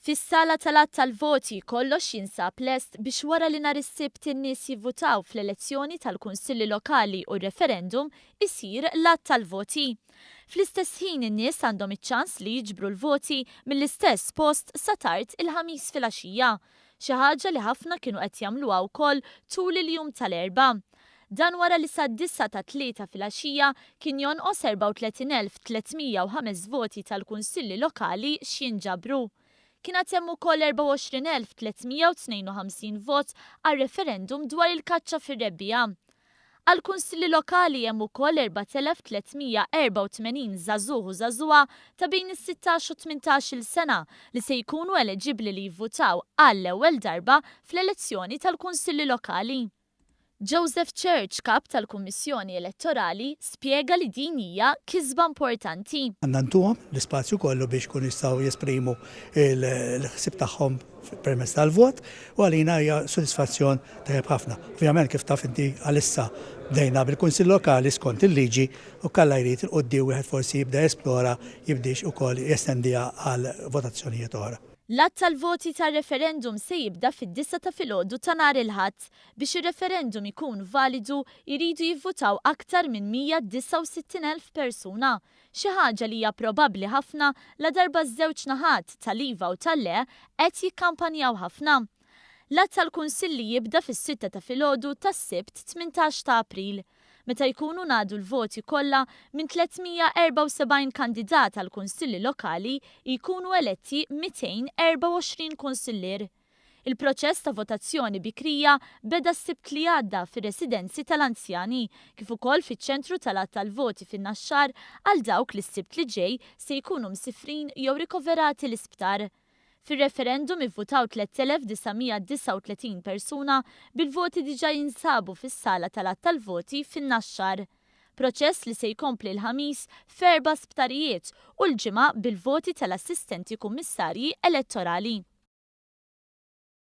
Fis-sala tal-għadd tal-voti kollox jinsab lest biex wara li nhar is-Sibt in-nies jivvutaw fl-elezzjoni tal-Kunsilli Lokali u r-referendum isir l-għadd tal-voti. Fl-istess ħin in-nies għandhom iċ-ċans li jiġbru l-voti mill-istess post sa tard il-Ħamis filgħaxija. Xi ħaġa li ħafna kienu qed jagħmluha wkoll tul il-jum tal-Erbgħa. Dan wara li sad-disgħa tat-Tlieta filgħaxija kien jonqos 34,305 voti tal-Kunsilli Lokali x'jinġabru. Kien għad hemm ukoll 24,352 vot għar-referendum dwar il-kaċċa fir-rebbiegħa. Għall-Kunsilli Lokali hemm ukoll 4,384 żagħżugħ u żagħżugħa ta' bejn is-sittax u t-tmintax-il sena li se jkunu eleġibbli li jivvutaw għall-ewwel darba fl-elezzjoni tal-Kunsilli Lokali. Joseph Church, Kap tal-Kummissjoni Elettorali, spjega li din hija kisba importanti. Għandna ntuhom l-ispazju kollu biex ikunu jistgħu jesprimu l-ħsieb tagħhom permezz tal-vot u għalina hija sodisfazzjon tajjeb ħafna. Ovvjament kif taf inti għalissa bdejna bil-Kunsill Lokali skont il-liġi u kalla jrid 'il quddiem wieħed forsi jibda jesplora jibdiex ukoll jestendiha għal votazzjonijiet oħra. L-għadd tal-voti tar-referendum se jibda fid-disgħa ta' filgħodu ta' nhar il-Ħadd. Biex ir-referendum ikun validu jridu jivvutaw aktar minn 169,000 persuna, xi ħaġa li hija probabbli ħafna ladarba ż-żewġ naħat, tal-iva u tal-le, qed jikkampanjaw ħafna. L-għadd tal-Kunsilli jibda fis-sitta ta' filgħodu tas-Sibt 18 ta' April, meta jkunu ngħadu l-voti kollha minn 374 kandidat għall-Kunsilli Lokali jkunu eletti 224 kunsillier. Il-proċess ta' votazzjoni bikrija beda s-Sibt li għadda fir-residenzi tal-anzjani kif ukoll fiċ-ċentru tal-għadd tal-voti fin-Naxxar għal dawk li s-Sibt li ġej se jkunu msifrin jew rikoverati l-isptar. Fir-referendum ivvutaw 3,939 persuna bil-voti diġà jinsabu fis-sala tal-għadd tal-voti fin-Naxxar. Proċess li se jkompli l-Ħamis f'erba' sptarijiet u l-Ġimgħa bil-voti tal-assistenti kummissarji elettorali.